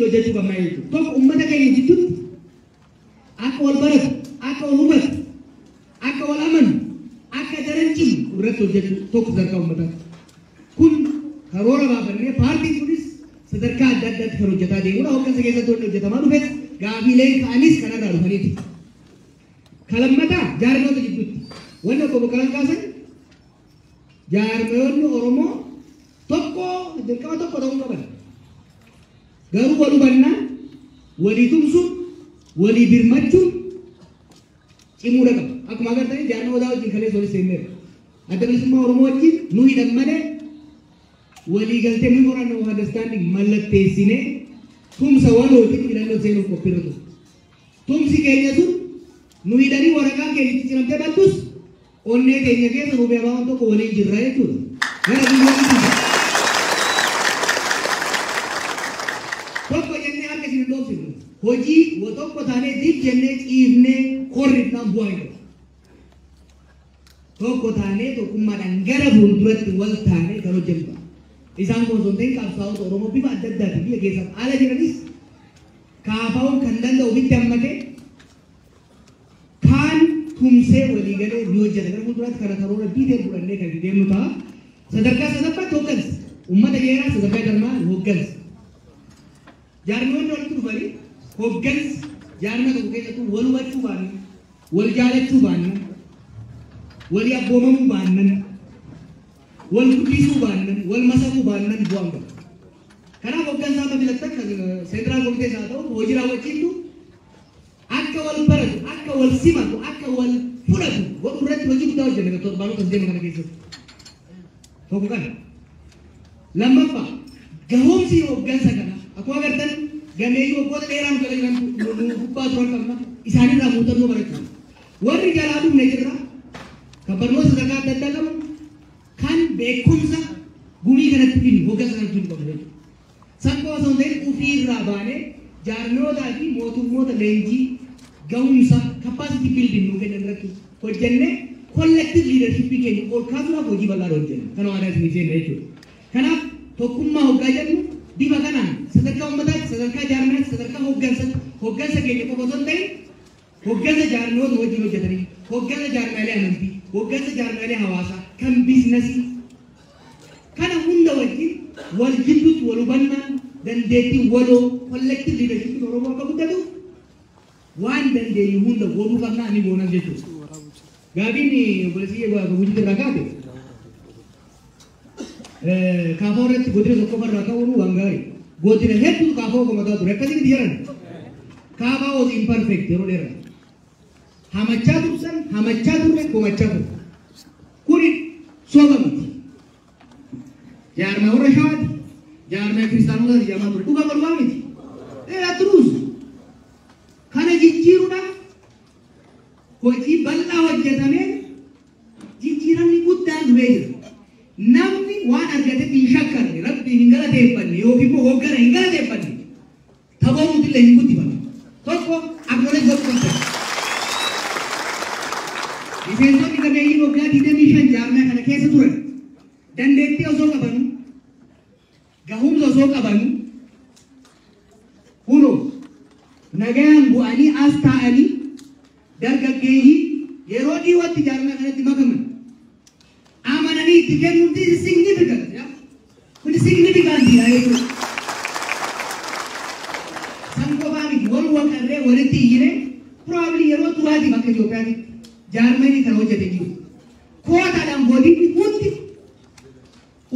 Hojjechuu qabna jechuudha. Tokko uummata keenya jidduutti akka wal baratu, akka wal hubatu, akka wal amanu, akka daran cimu irratti hojjechuu tokko sadarkaa uummataatti. Kun karoora baafannee paartiin kunis sadarkaa adda addaatti kan hojjetaa deemudha. Hooggansa keessatti wanni hojjetamaa dhufes gaafiileen ka'anis kanarraa dhufaniiti. Kalammataa jaarmoota jidduutti. Wanni obbo Boqqalaan kaasan jaarmoonni Oromoo tokko dirqama tokko ta'uu qaban. Garuu wal hubannaan, walii tumsuun, walii birmachuun cimuudha qaba. Akkuma agartanii jaarmaa odaa wajjin kaleessa walitti seenneerra. Adda Bilisummaa Oromoo wajjin nu hidhan malee walii galtee memorandum of understanding mallatteessinee tumsa walootiin filannoo seenuuf qophiirra ture. Tumsi keenya sun nu hidhanii waraqaan keenya itti ciramtee baddus onnee keenya keessa nuuf abaaboon tokko waliin jirra jechuudha. Gara biyyoonni tokko jennee harka isin hin dhoofsifnu. Hojii tokko taanee dib jennee ciifnee korrifnaan bu'aa hin qabu. Tokko taanee tokkummaadhaan gara fuulduratti wal taanee kan hojjennu. Isaan kun osoo hin ta'in qabsaa'ota Oromoo bifa adda addaatiin biyya keessaaf ala jiranis kaafaa'uun kan danda'u ofitti hammatee kaan tumsee walii galee ni hojjeta. Gara fuulduraatti kana karoora biitee fudhannee kan itti deemnu ta'a. Sadarkaa sadaffaatti hooggansa. Uummata jeeraa sadarkaa jarmaa hooggansa. Jaarmiyoonni walitti dhufanii hooggansa jaarmia tokko keessattuu wal hubachuu baannan, wal jaalachuu baannan, walii abboomamuu baannan, wal guddisuu baannan, wal masakuu baannan bu'aan qabu. Kanaaf hooggansa amma filattan seentiraal komitees haa ta'u hojii raawwachiiftu akka wal baratu, akka wal simatu, akka wal fudhatu godhuu irratti hojii guddaa hojjenna torbaanota as deema kana keessatti. Tokko kana. Lammaffaa gahoomsi hooggansa kana akkuma agartan gameeyyii waggoota dheeraa nu jala jiran nu gubbaa turan qabna isaanirraa muuxannoo barachuu. Warri jalaa dhufne jirra kan barnoota sadarkaa adda addaa qabu kan beekumsa gumii kanatti fidnu hooggansa kanatti fidnu qabna jechuudha. San qofa osoo hin ta'in ofiirraa baanee jaarmiyootaa fi mootummoota leenjii gahumsa capacity building nuu kennan irratti hojjennee collective leadership keenya ol kaasuudhaaf hojii bal'aa hojjenna. Kana waadaa isinii seenna jechuudha. Kanaaf tokkummaa hoggaa jennu bifa kanaan sadarkaa uummataatti, sadarkaa jaarmiyaatti, sadarkaa hooggansaatti, hooggansa keenya qofa osoo hin ta'in hooggansa jaarmiyoota wajjin hojjetanii, hooggansa jaarmiyaalee amantii, hooggansa jaarmiyaalee hawaasaa, kan biizinasii kana hunda wajjin wal jidduutti wal hubannaan dandeettiin waloo collective leadership Oromoo akka guddatuuf waan dandeenyu hunda godhuu qabna ni goonas jechuudha. Gaafiin obboleessi Gujii irraa kaate kaafoo irratti godina tokko irraa ka'uun waan gaarii. Godina hedduu kaafoo komataa ture akkasitti jedhan. Kaafaa was imperfect yeroo dheeraa. Hamachaa tursan, hamachaa turre, komachaa turre. Kuni soba miti. Jaarmaa warra Shawaati, jaarmaa kiristaanotaati jedhamaa ture. Dhugaa bal'aa miti. Dheeraa turuus. Kana jijjiiruudhaaf hojii bal'aa hojjetameen jijjiiramni guddaan dhufee jira. Namni waan argatetti hin shakkarre, rabbiin hin galateeffanne yookiin immoo hoggana hin galateeffanne taphoomtu illee hin guddifanne. Tokko acknowledge godhuu qabda. Miseensonni gameeyyiin waggaa 25 jaarmaa kana keessa turan dandeettii osoo qabanu, gahumsa osoo qabanu, kunoo nagayaan bu'anii as taa'anii dargaggeeyyii yeroo dhiyootti jaarmaa kanatti makaman amananii itti kennuun this is significant. Kun significant jechuudha. San qofaa miti wal waqarree walitti iyyine probably yeroo duraatiif akka Itoophiyaatti jaarmanii kana hojjete jiru. Kootaadhaan godinni hundi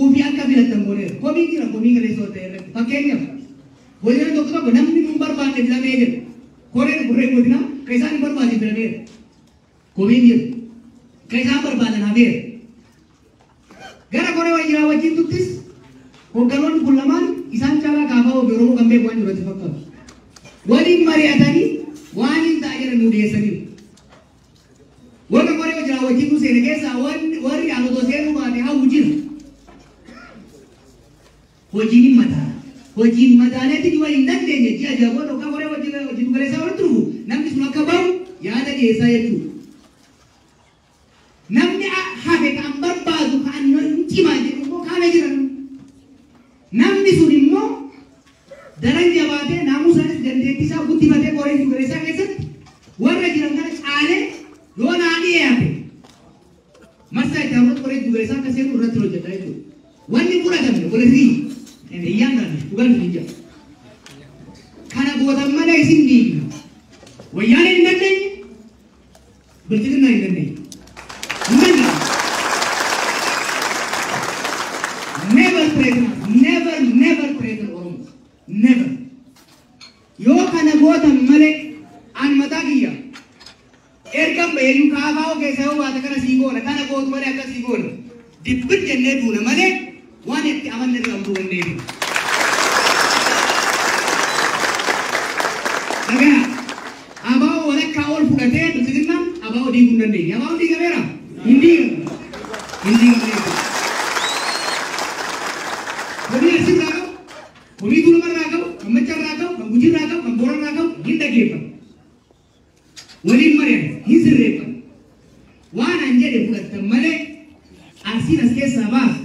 ofii akka filatan godheera. Komii jira komii kaleessa ta'e irratti. Fakkeenyaaf godina tokko tokko namni nun barbaanne filamee jedha. Koreen gurreen godinaa kan isaan hin barbaanne filameera. Komiin jira. Kan isaan barbaadan hafeera. Gara koree wajjiraa wajjin tuttis hoogganoonni kun lamaan isaan caalaa kaafaa ofii Oromoo kan beeku waan jiru fakkaatu. Waliin mari'atanii waan hin ta'a jedhan nu dhiyeessaniiru. Warra koree wajjiraa wajjin nu seene keessaa warri aan otoo seenuu baate hawwu jira. Hojiin hin madaala. Hojiin madaaleetti jiru hin dandeenye ji'a ja'a booda yookaan koree wajjin galeessaa walitti dhufu namni sun akka bahu yaada dhiyeessaa jechuudha. Namni hafe kan barbaadu kan cimaa jedhu immoo kaana jiran. Namni sun immoo daran jabaa jabaatee naamusaanis dandeettii isaa guddifatee qoree jiru galeessaa keessatti warra jiran kana caalee yoo naa dhiyaate marsaa itti aanutti qoree jiru galeessaa akka seenu irratti hojjeta jechuudha. Wanni fudhatamne walirrii iyyaan gaanne dhugaan hin jiru. Kana gootan malee isin diigna. Wayyaaneen hin dandeenye, bilchiginaa hin dandeenye. Hin dandeenye. Never threaten us. Never, never threaten Oromo. Never. Yoo kana gootan malee an mataa kiyya. Ergan baheeyyuu kaafaa keessa yoo baate kana sii goona kana gootu malee akka sii goona. Dibbir jennee duuna malee waan itti amanne irraa utuu hin. Dhagaa abaa'oo walakkaa ol fudhatee bilchiginnaan abaa'oo diiguu hin dandeenye. Abaa'oo diigameera? Hin diigamne. Hin diigamne jechuudha. Komii Arsii irraa qabu, komii Tuulamaa irraa qabu, kan Machaa irraa qabu, kan Gujii irraa qabu, kan Boorana irraa qabu hin dhaggeeffatu. Waliin mari'an, hin sirreeffatu. Waan an jedhe fudhattan malee Arsiin as keessaa baasa,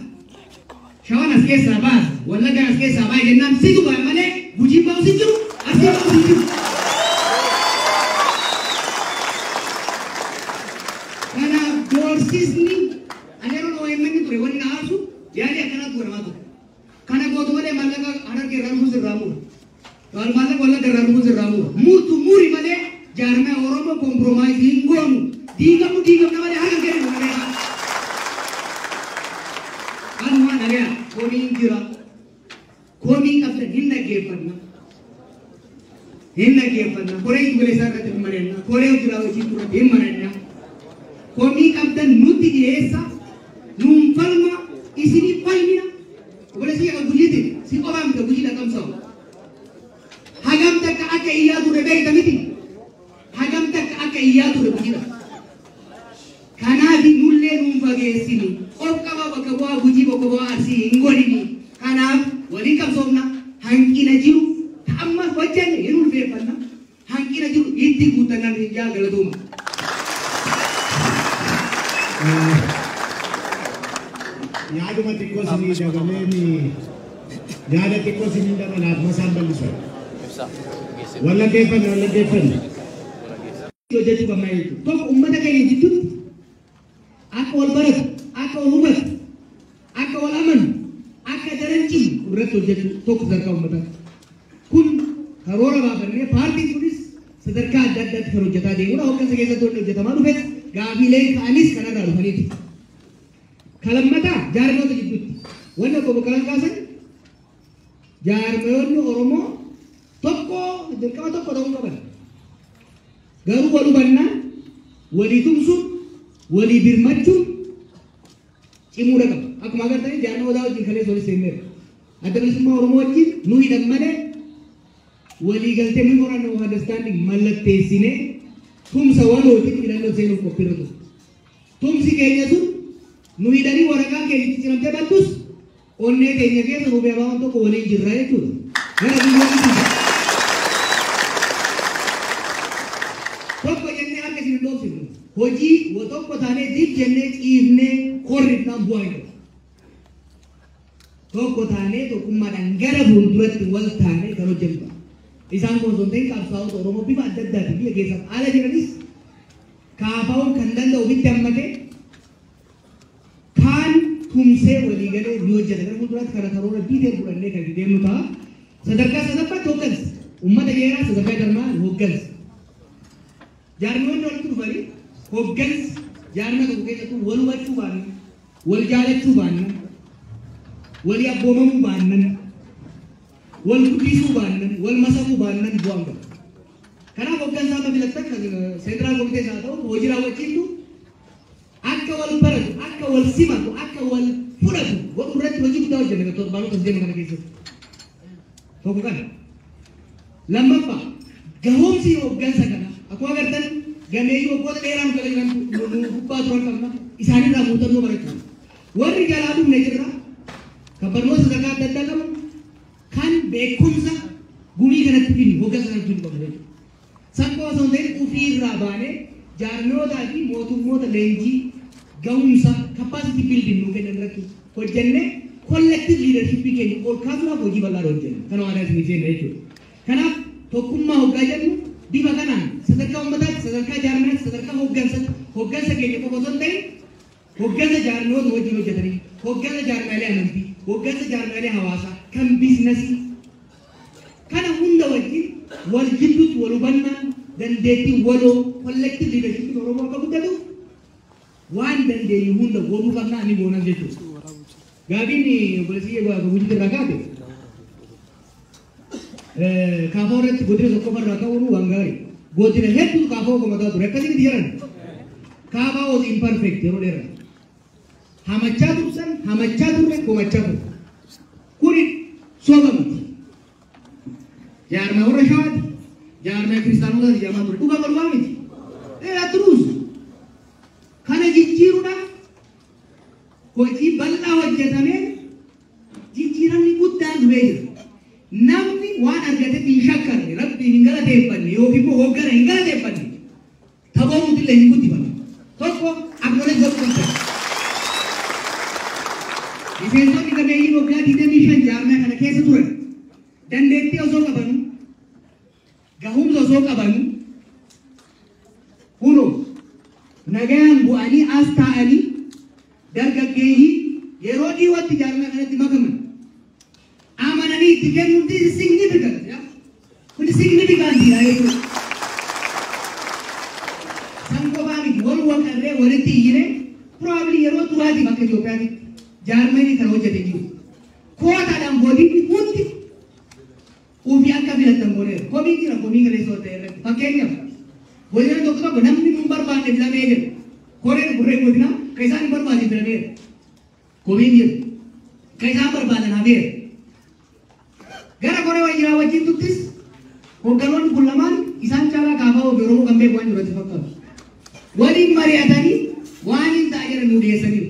Shawaan as keessaa baasa, Wallaggaan as keessaa baasa jennaan situ ba'a malee Gujiin ba'us hin jiru, Arsiin ba'us hin jiru. Kanaaf doorsisni ani yeroo OMN ture wanni na aarsu yaalii akkanaatu godhamaa ture. Kana gootu malee maallaqa Harargee irraa dhufuus irraa mura. Maallaqa Wallagga irraa dhufuus irraa mura. Murtu muri malee jaarmaya Oromoo compromise hin goonu. Diigamu diigamna malee harka kennu malee. Kanuma dhagaya komiin jira. Komii qabdan hin dhaggeeffanna. Hin dhaggeeffanna. Koree galeessaa irratti hin mari'anna. Koree hojii raawwachiiftuu irratti hin mari'anna. Komii qabdan nutti dhiyeessa. Nuun falma isinii falmina. Obboleessi kan Gujiiti si qofaa miti Gujii dhaqamsa'u. Hagam takka akka iyyaa ture beekta miti. Hagam takka akka iyyaa ture Gujiidha. Kanaaf nullee nuun fageessini. Of qaba bakka bu'aa Gujii bakka bu'aa Arsii hin godhini. Kanaaf waliin qabsoofna. Hanqina jiru amma hojjenne hin ulfeeffanna. Hanqina jiru itti guuttannaan hin jaa galatooma. Yaaduma xiqqoo isinii dabaleen yaada xiqqoo isinii dabalaaf masaan bal'isan. Wallaggeeffanne wallaggeeffanne. Hojjechuu qabna jechuudha. Tokko uummata keenya jidduutti akka wal baratu, akka wal hubatu, akka wal amanu, akka daran cimu irratti hojjechuu tokko sadarkaa uummataatti. Kun karoora baafannee paartiin kunis sadarkaa adda addaatti kan hojjetaa deemudha. Hooggansa keessatti wanni hojjetamaa dhufes gaafiileen ka'anis kanarraa dhufaniiti. Kalammataa jaarmoota jidduutti wanni obbo Boqqalaan kaasan jaarmoonni Oromoo tokko dirqama tokko ta'uu qaban. Garuu wal hubannaan, walii tumsuun, walii birmachuun cimuudha qaba. Akkuma agartanii jaarmaa odaa wajjin kaleessa walitti seenneerra. Adda Bilisummaa Oromoo wajjin nu hidhan malee walii galtee memorandum of understanding mallatteessinee tumsa walootiin filannoo seenuuf qophiirra ture. Tumsi keenya sun nu hidhanii waraqaan keenya cicciramtee battus onnee keenya keessa rubee abaawwan tokko waliin jirra jechuudha. Gara biyyoonni dhufa. Tokko jennee harka isin hin dhoofsifnu. Hojii tokko taanee dib jennee ciifnee korrifnaan bu'aa hin qabu. Tokko taanee tokkummaadhaan gara fuulduratti wal taanee kan hojjennu. Isaan kun osoo hin ta'in qabsaa'ota Oromoo bifa adda addaatiin biyya keessaaf ala jiranis kaafaa'uun kan danda'u ofitti hammatee kaan tumsee walii galee ni hojjeta. Gara fuulduraatti kana karoora diitee fudhannee kan deemnu ta'a. Sadarkaa sadaffaatti hooggansa. Uummata jeeraa sadarkaa jarmaa hooggansa. Jaarmiyoonni walitti dhufanii hooggansi jaarmia tokko keessattuu wal hubachuu baannan, wal jaalachuu baannan, walii abboomamuu baannan, wal guddisuu baannan, wal masakuu baannan bu'aan qabu. Kanaaf hooggansa amma filattan kan seentiraal komitees haa ta'u hojii raawwachiiftu akka wal baratu, akka wal simatu, akka wal fudhatu godhuu irratti hojii guddaa hojjenna torbaanota as deemu kana keessatti. Tokko kana. Lammaffaa gahoomsi hooggansa kana akkuma agartan gameeyyii waggoota dheeraa nu jala jiran nu gubbaa turan qabna isaanirraa muuxannoo barachuu. Warri jalaa dhufne jirra kan barnoota sadarkaa adda addaa qabu kan beekumsa gumii kanatti fidnu hooggansa kanatti fidnu qabna jechuudha. Sakkoo osoo hin ta'in ofiirraa baanee jaarmiyootaa fi mootummoota leenjii gahumsa capacity building nu kennan irratti hojjennee collective leadership keenya ol kaasuudhaaf hojii bal'aa hojjenna. Kana waadaa isinii seenna jechuudha. Kanaaf tokkummaa hoggaa jennu bifa kanaan sadarkaa uummataatti, sadarkaa jaarmiyaatti, sadarkaa hooggansaatti, hooggansa keenya qofa osoo hin ta'in hooggansa jaarmiyoota wajjin hojjetanii, hooggansa jaarmiyaalee amantii, hooggansa jaarmiyaalee hawaasaa, kan biizinasii kana hunda wajjin wal jidduutti wal hubannaan dandeettiin waloo collective leadership Oromoo akka guddatu waan dandeenyu hunda godhuu qabna, ni goonas jechuudha. Gaafiin obboleessi Gujitti irraa kaate kaafoo irratti godina tokko irraa ka'uun waan gaarii. Godina hedduutu kaafoo komataa ture. Akkasitti jedhan. Kaafaa was imperfect yeroo dheeraa. Hamachaa tursan, hamachaa turre, komachaa turre. Kuni soba miti. Jaarmaa warra Shawaati. Jaarmaa kiristaanotaati jedhamaa ture. Dhugaa bal'aa miti. Dheeraa turuus. Kana jijjiiruudhaaf hojii bal'aa hojjetameen jijjiiramni guddaan dhufee jira. Namni waan argatetti hin shakkarre, rabbiin hin galateeffanne yookiin immoo hoggana hin galateeffanne taboruutillee hin guddifatu. Tokko acknowledge godhuu qabdan. Miseensonni gameeyyiin waggaa 25 jaarmaa kana keessa turan dandeettii osoo qabanu, gahumsa osoo qabanu, kunoo nagayaan bu'anii as taa'anii dargaggeeyyii yeroo dhiyootti jaarmaa kanatti makaman amananii itti kennuun, this is significant. Kun significant dha jechuudha. San qofaa miti, wal waqarree walitti iyyine probably yeroo duraatiif akka Itoophiyaatti jaarmanii kana hojjete jiru. Kootaadhaan godinni hundi ofii akka filatan godheera. Komiin jira, komii kaleessa ta'e irratti. Fakkeenyaaf, godina tokko tokko namni nun barbaanne filamee jira. Koreen koreen godinaa kan isaan hin barbaanne filameera. Komiin jira. Kan isaan barbaadan hafeera. Gara koree wajjiraa wajjin tuttis hoogganoonni kun lamaan isaan caalaa kaafaa ofii Oromoo kan beeku waan jiru fakkaatu. Waliin mari'atanii waan hin ta'a jedhan nu dhiyeessaniiru.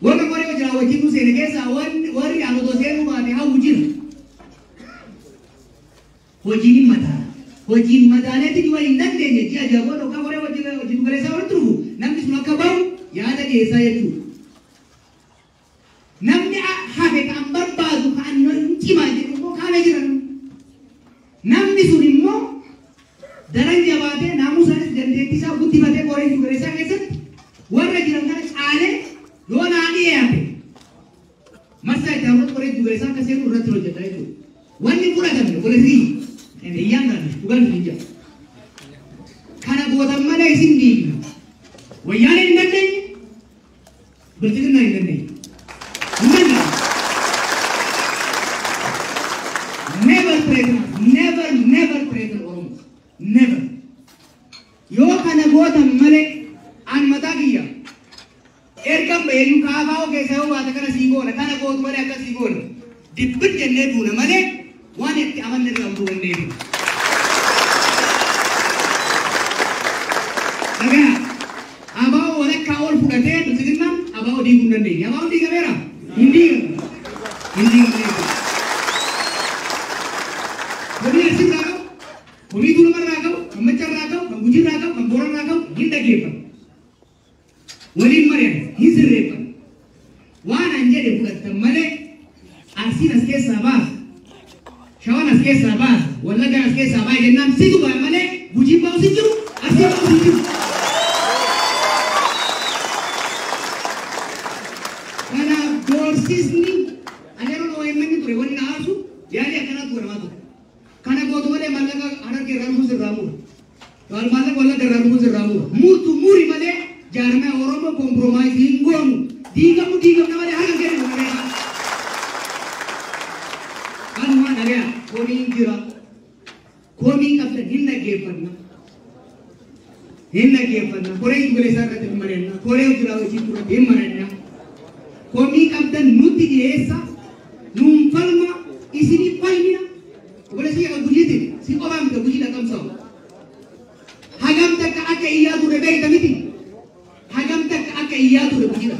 Warra koree wajjiraa wajjin nu seene keessaa warri anotoo seenuu baate hawwu jira. Hojiin hin madaala. Hojiin madaaleetti dhiyoo hin dandeenye ji'a 6 booda yookaan koree wajjin galeessaa walitti dhufu namni sun akka bahu yaada dhiyeessaa jechuudha. Namni hafe kan barbaadu kan cimaa jedhu immoo kaana jiran. Namni sun immoo daran jabaatee naamusaanis dandeettii isaa guddifatee koree galeessaa keessatti warra jiran kana caalee yoo naa dhiyaate marsaa itti aanutti koree galeessaa akka seenu irratti hojjeta jechuudha. Wanni fudhatame obboleessi iyyaan kana dhugaan hin jira. Kana gootan malee isin diigna. Wayyaaneen hin dandeenye, bilchiginaa hin dandeenye. Hin dandeenye. Never threaten us. Never, never threaten Oromo. Never. Yoo kana gootan malee an mataa kiyya ergan baheeyyuu kaafaa keessa yoo baate kana sii goona, kana gootu malee akka sii goona. Dibbir jennee duuna malee waan itti amanne irraa utuu hin deebinu. Dhagaa abaa'oo walakkaa ol fudhatee bilchiginnaan abaa'oo diiguu hin dandeenye. Abaa'oon diigameera? Hin diigamne. Hin diigamne jechuudha. Komii Arsii irraa qabu, komii Tuulama irraa qabu, kan Macca irraa qabu, kan Gujii irraa qabu, kan Boorana irraa qabu hin dhaggeeffatu. Waliin mari'an, hin sirreeffatu. Waan an jedhe fudhattan malee Arsiin as keessaa baasa, Shawaan as keessaa baasa, Wallaggaan as keessaa baasa jennaan situ ba'a malee Gujiin ba'us hin jiru, Arsiin ba'us hin jiru. Kanaaf doorsisni ani yeroo OMN ture wanni na aarsu yaalii akkanaatu godhamaa ture. Kana gootu malee maallaqa Harargee irraa dhufuus irraa mura. Maallaqa Wallagga irraa dhufuus irraa mura. Murtu muri malee jaarmaya Oromoo compromise hin goonu. Diigamu diigamna malee harka kennu malee. Kanuma dhagaya, komiin jira. Komii qabdan hin dhaggeeffanna. Hin dhaggeeffanna. Koree galeessaa irratti hin mari'anna. Koree hojii hojii irratti hin mari'anna. Komii qabdan nutti dhiyeessa. Nuun falma isinii falmina. Obboleessi kan Gujiiti si qofaa miti Gujii dhaqqabsaa'u. Hagam takka akka iyyaa ture beekta miti. Hagam takka akka iyyaa ture Gujiidha.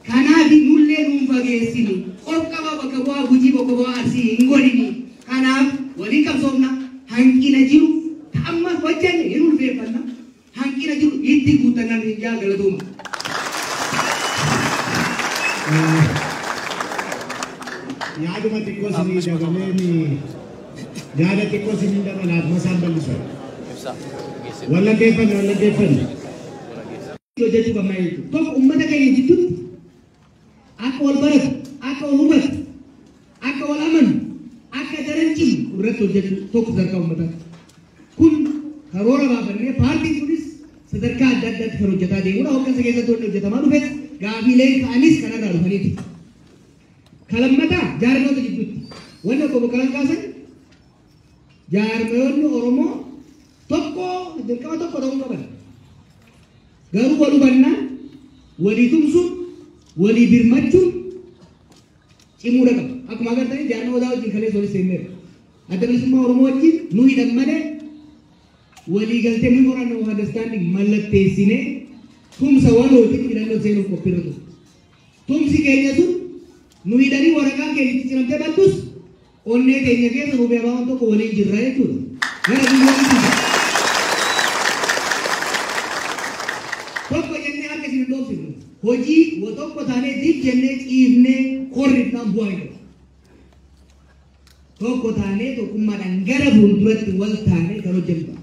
Kanaaf nullee nuun fageessini. Of qaba bakka bu'aa Gujii, bakka bu'aa Arsii hin godhini. Kanaaf waliin qabsoofna. Hanqina jiru ta'amma hojjenne hin ulfeeffanna. Hanqina jiru itti guuttannaan hin jaa, galatooma. Yaaduma xiqqoo isinii dabaleen yaada xiqqoo isiniin dabalaaf masaan bal'isu. Wallaggeeffanne wallaggeeffanne. Hojjechuu qabna jechuudha. Tokko uummata keenya jidduutti akka wal baratu, akka wal hubatu, akka wal amanu, akka daran cimu irratti hojjechuu tokko sadarkaa uummataatti. Kun karoora baafannee paartiin kunis sadarkaa adda addaatti kan hojjetaa deemudha. Hooggansa keessatti wanni hojjetamaa dhufes gaafiileen ka'anis kanarraa dhufaniiti. Kalammataa jaarmoota jidduutti wanni obbo Boqqalaan kaasan jaarmoonni Oromoo tokko dirqama tokko ta'uu qaban. Garuu wal hubannaan, walii tumsuun, walii birmachuun cimuudha qaba. Akkuma agartanii jaarmaa odaa wajjin kaleessa walitti seenneerra. Adda Bilisummaa Oromoo wajjin nu hidhan malee walii galtee memorandum of understanding mallatteessinee tumsa walootiin filannoo seenuuf qophiirra ture. Tumsi keenya sun nu hidhanii waraqaan keenya itti ciramtee baddus onnee keenya keessa nuuf abaaboon tokko waliin jirra jechuudha. Gara biyyoonni tokko jennee harka isin hin dhoofsifnu. Hojii tokko taanee dib jennee ciifnee korrifnaan bu'aa hin qabu. Tokko taanee tokkummaadhaan gara fuulduratti wal taanee kan hojjennu.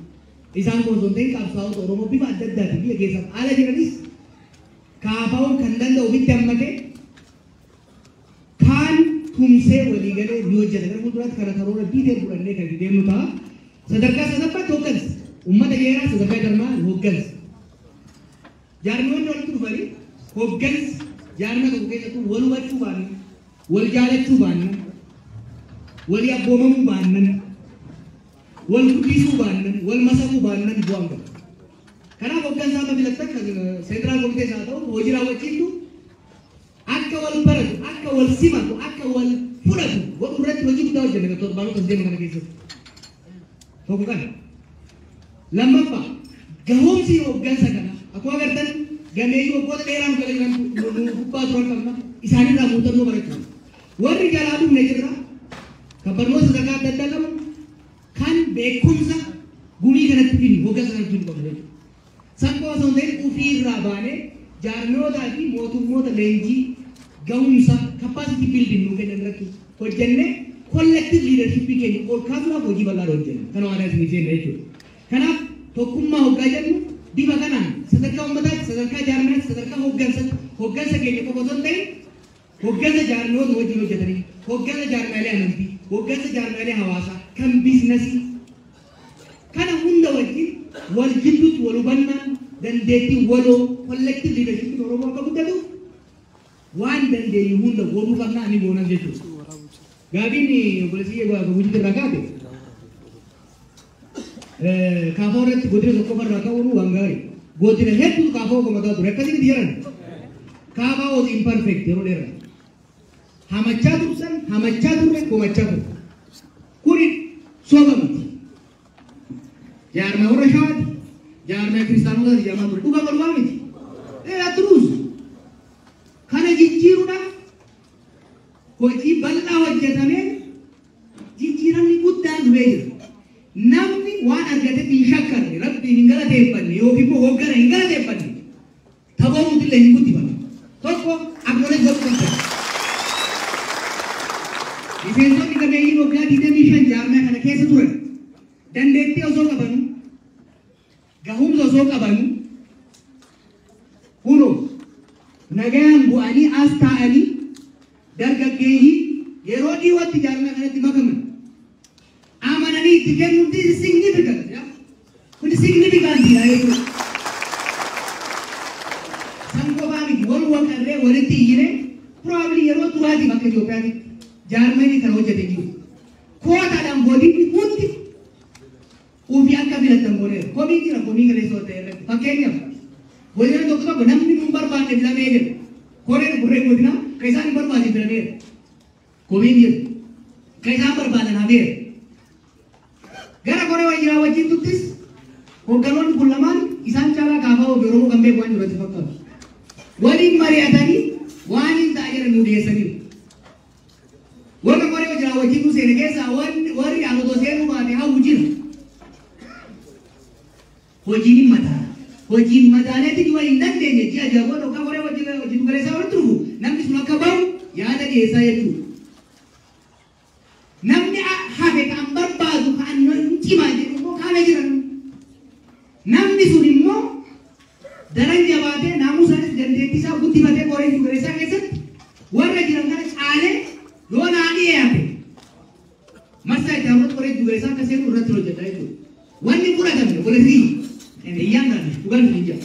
Isaan kun osoo hin ta'in qabsaa'ota Oromoo bifa adda addaatiin biyya keessaaf ala jiranis kaafaa'uun kan danda'u ofitti hammatee kaan tumsee walii galee ni hojjeta. Gara fuulduraatti kana karoora biitee fudhannee kan deemnu ta'a. Sadarkaa sadaffaatti hooggansa. Uummata jeeraa sadarkaa jarmaa hooggansa. Jaarmiyoonni walitti dhufanii hooggansa jaarma tokko keessattuu wal hubachuu baannan, wal jaalachuu baannan, walii abboomamuu baannan, wal guddisuu baannan, wal masakuu baannan bu'aan qabu. Kanaaf hooggansa amma filattan seentiraal komitees haa ta'u hojii raawwachiiftu akka wal baratu, akka wal simatu, akka wal fudhatu godhu irratti hojii guddaa hojjenna torbaanota as deemu kana keessatti. Tokko kana. Lammaffaa gahoomsi hooggansa kana akkuma agartan gameeyyii waggoota dheeraan jala jiran nu gubbaa turan qabna isaanirraa muuxannoo barachuu. Warri jalaa dhufne jirra kan barnoota sadarkaa adda addaa qaban kan beekumsa gumii kanatti fidnu hooggansa kanatti fidnu qabna jechuudha. San qofa osoo hin ta'in ofiirraa baanee jaarmiyootaa fi mootummoota leenjii gahumsa capacity building nuu kennan irratti hojjennee collective leadership keenya ol kaasuudhaaf hojii bal'aa hojjenna. Kana waadaa isinii seenna jechuudha. Kanaaf tokkummaa hoggaa jennu bifa kanaan sadarkaa uummataatti, sadarkaa jaarmiyaatti, sadarkaa hooggansaatti, hooggansa keenya qofa osoo hin ta'in hooggansa jaarmiyoota wajjin hojjetanii, hooggansa jaarmiyaalee amantii, hooggansa jaarmiyaalee hawaasaa, kan biizinasii kana hunda wajjin wal jidduutti wal hubannaan dandeettii waloo collective leadership Oromoo akka guddatuuf waan dandeenyu hunda godhuu qabna ani goonas jechuudha. Gaafiin obboleessi hojii irraa kaate kaafoo irratti godina tokko irraa ka'uun waan gaarii. Godina hedduu kaafoo komataa ture akkasitti jedhan. Kaafaa was imperfect yeroo dheeraa. Hamachaa tursan, hamachaa turre, komachaa turre. Kuni soba miti. Jaarmaa warra Shawaati, jaarmaa kiristaanotaati jedhamaa ture. Dhugaa walumaa miti. Dheeraa turuus. Kana jijjiiruudhaaf hojii bal'aa hojjetameen jijjiiramni guddaan dhufee jira. Namni waan argatetti hin shakkarre, rabbi hin galateeffanne yookiin immoo hoggana hin galateeffanne taphoomtu illee hin guddifatu. Tokko acknowledge godhuu qabda. Miseensonni gameeyyiin waggaa 25 jaarmaa kana keessa turan dandeettii osoo qabanu, gahumsa osoo qabanu, kunoo nagayaan bu'anii as taa'anii dargaggeeyyii yeroo dhiyootti jaarmaa kanatti makaman amananii itti kennuun this is significant. Kun significant jechuudha. San qofaa miti wal waqarree walitti iyyine probably yeroo duraatiif akka Itoophiyaatti jaarmanii kana hojjete jiru. Kootaadhaan godinni hundi ofii akka filatan godheera. Komii jira komii kaleessa ta'e irratti. Fakkeenyaaf godina tokko tokko namni nun barbaanne filamee jira. Koreen koreen godinaa kan isaan hin barbaanne filameera. Komiin jira. Kan isaan barbaadan hafeera. Gara koree wajjiraa wajjin tuttis hoogganoonni kun lamaan isaan caalaa kaafaa ofii Oromoo kan beeku waan jiru fakkaatu. Waliin mari'atanii waan hin ta'a jedhan nu dhiyeessaniiru. Warra koree wajjiraa wajjin nu seene keessaa warri anotoo seenuu baate hawwu jira. Hojiin hin madaala. Hojiin madaaleetti jiru hin dandeenye ji'a ja'a booda yookaan koree wajjin galeessaa walitti dhufu namni sun akka bahu yaada dhiyeessaa jechuudha. Namni cimaa jedhu immoo kaana jiran. Namni sun immoo daran jabaatee naamusaanis dandeettii isaa guddifatee qoree giddu keessatti warra jiran kana caalee yoo naa dhiyaate marsaa itti aanutti qoree giddu galeessaa akka seenu irratti hojjeta jechuudha. Wanni fudhatamne walirrii iyyaan gaafne dhugaan hin jiru.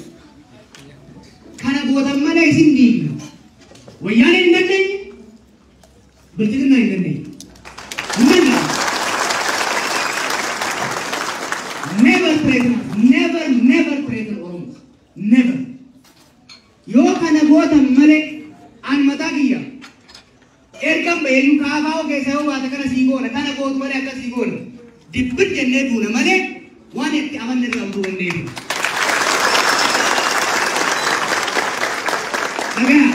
Kana gootan malee isin diigna. Wayyaaneen hin dandeenye, bilchiginaa hin dandeenye. Hin dandeenye. Never threaten, never, never threaten Oromo. Never. Yoo kana gootan malee an mataa kiyya. Ergan baheeyyuu kaafaa keessa yoo baate kana sii goona, kana gootu malee akka sii goona. Dibbir jennee duuna malee waan itti amanne irraa utuu hin deebinu. Dhagaa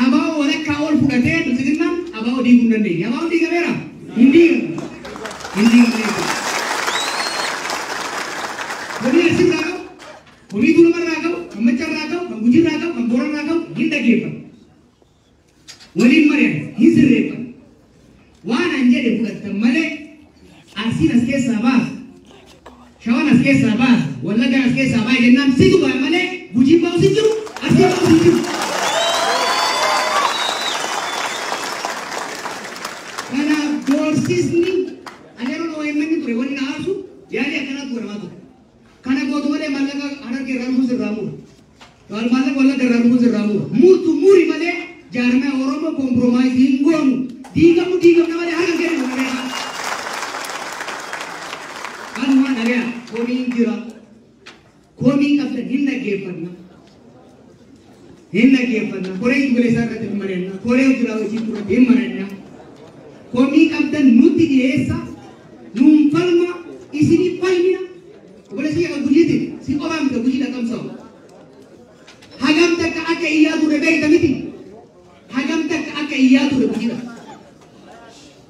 abaa'oo walakkaa ol fudhatee bilchiginnaan abaa'oo diiguu hin dandeenye. Abaa'oon diigameera? Hin diigamne. Hin diigamne jechuudha. Komii Arsii irraa qabu, komii Tuulamaa irraa qabu, kan Machaa irraa qabu, kan Gujii irraa qabu, kan Booran irraa qabu hin dhaggeeffatu. Waliin mari'an hin sirreeffatu. Waan an jedhe fudhattan malee Arsiin as keessaa baasa, Shawaan as keessaa baasa, Wallaggaan as keessaa baasa jennaan situ ba'a malee Gujiin ba'us hin jiru, Arsiin ba'us hin jiru. Kanaaf doorsisni ani yeroo OMN ture wanni na aarsu yaalii akkanaatu godhamaa ture. Kana gootu malee maallaqa Harargee irraa dhufuus irraa mura. Maallaqa Wallagga irraa dhufuus irraa mura. Murtu muri malee jaarmaya Oromoo compromise hin goonu. Diigamu diigamna malee harka kennu malee. Kanuma dhagaya komiin jira. Komii qabdan hin dhaggeeffanna. Hin dhaggeeffanna. Koree giddu galeessaa irratti hin mari'anna. Koree hojii raawwachiiftuu irratti hin mari'anna. Komii qabdan nutti dhiyeessa. Nuun falma isinii falmina. Obboleessi kiyya kan Gujiiti si qofaa miti Gujii dhaqamsa'u. Hagam takka akka iyyaa ture beekta miti. Hagam takka akka iyyaa ture Gujiidha.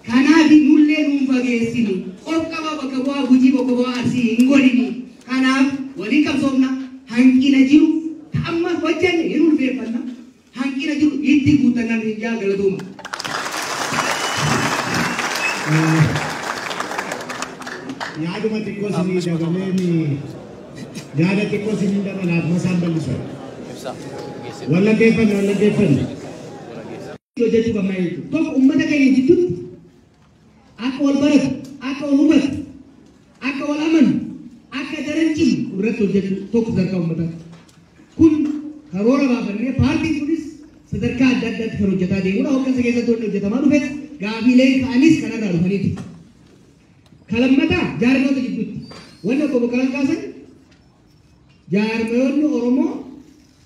Kanaaf nullee nuun fageessini. Of qaba bakka bu'aa Gujii bakka bu'aa Arsii hin godhini. Kanaaf waliin qabsoofna. Hanqina jiru amma hojjenne hin ulfeeffanna. Hanqina jiru itti guuttannaan hin jaa galatooma. Yaaduma xiqqoo isinii dabaleen yaada xiqqoo isinii dabalaaf masaan bal'isan. Wallaggeeffanne wallaggeeffanne. Hojjechuu qabna jechuudha. Tokko uummata keenya jidduutti akka wal baratu, akka wal hubatu, akka wal amanu, akka daran cimu irratti hojjechuu tokko sadarkaa uummataatti. Kun karoora baafannee paartiin kunis sadarkaa adda addaatti kan hojjetaa deemudha. Hooggansa keessatti wanni hojjetamaa dhufes gaafiileen ka'anis kanarraa dhufaniiti. Kalammataa jaarmoota jidduutti wanni obbo Boqqalaan kaasan jaarmoonni Oromoo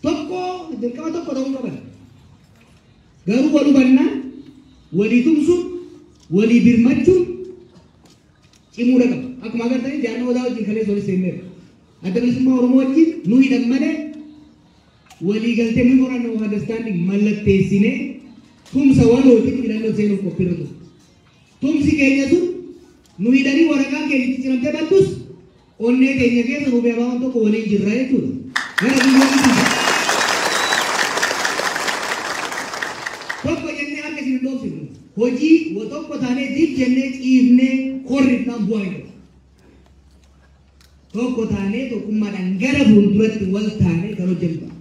tokko dirqama tokko ta'uu qaban. Garuu wal hubannaan, walii tumsuun, walii birmachuun cimuudha qaba. Akkuma agartanii jaarmaa odaa wajjin kaleessa walitti seenneerra. Adda bilisummaa Oromoo wajjin nu hidhan malee walii galtee memorandum of understanding mallatteessinee tumsa walootiin filannoo seenuuf qophiirra ture. Tumsi keenya sun nu hidhanii waraqaan keenya itti ciramtee baddus onnee keenya keessa nu beekaa tokko waliin jirra jechuudha. Gara biyyoonni tokko jennee harka isin hin dhoofsifnu. Hojii tokko taanee dib jennee ciifnee korrifnaan bu'aa hin qabu. Tokko taanee tokkummaadhaan gara fuulduratti wal taanee kan hojjennu ta'a.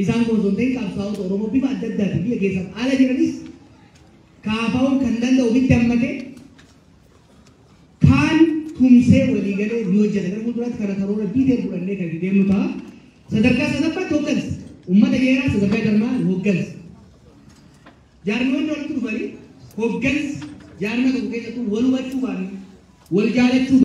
Isaan kun osoo hin ta'in qabsaa'ota Oromoo bifa adda addaatiin biyya keessaaf ala jiranis kaafaa'uun kan danda'u ofitti hammatee kaan tumsee walii galee ni hojjeta. Gara fuulduraatti kana karoora biitee fudhannee kan itti deemnu ta'a. Sadarkaa sadaffaatti hooggansa. Uummata jeeraa sadarkaa jarmaa hooggansa. Jaarmiyoonni walitti dhufanii hooggansa jaarmaa tokko keessattuu wal hubachuu baanne wal jaalachuu